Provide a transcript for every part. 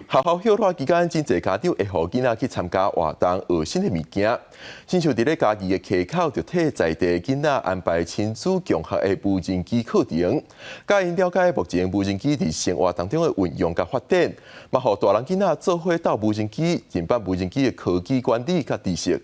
學校歇熱期間，真濟家長會予囡仔去參加活動，學新的物件。親像佇咧嘉義的溪口，就替在地囡仔安排親子共學的無人機課程，教𪜶了解目前無人機佇生活當中的運用佮發展，嘛予大人囡仔做伙鬥無人機，認捌無人機的科技原理佮知識。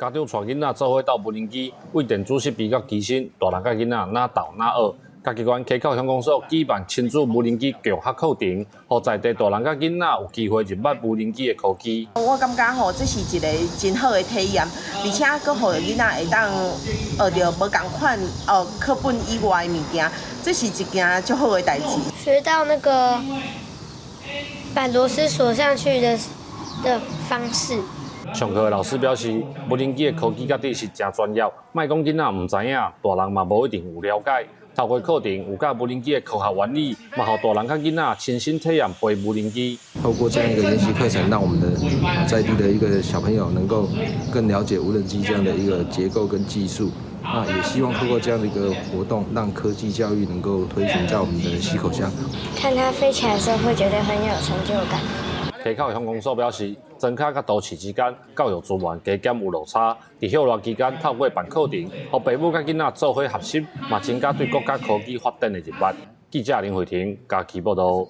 家長帶囡仔做伙鬥無人機，對電子設備到機身，大人佮囡仔若鬥若學。嘉義縣溪口鄉公所舉辦親子無人機共學課程，予在地大人佮囡仔有機會認捌無人機的科技。我感覺吼，這是一個真好的體驗，而且閣予囡仔會當學著無仝款哦課本以外的物件，這是一件足好的代誌。學到那個把螺絲鎖上去的方式。上課的老師表示，無人機的科技佮知識誠專業，莫講囡仔毋知影，大人嘛無一定有了解。透過課程有教無人機的科學原理，嘛予大人佮囡仔親身體驗飛無人機。透過這樣一個研習課程，讓我們的在地的一個小朋友能夠更了解無人機這樣的一個結構跟技術。那也希望透過這樣的一個活動，讓科技教育能夠推行在我們的溪口鄉。看它飛起來的時候，會覺得很有成就感。溪口鄉公所表示，莊跤佮都市之間教育資源加減有落差。佇歇熱期間透過辦課程，予爸母佮囡仔做伙學習，嘛增加對國家科技發展的認捌。記者林慧婷嘉義報道。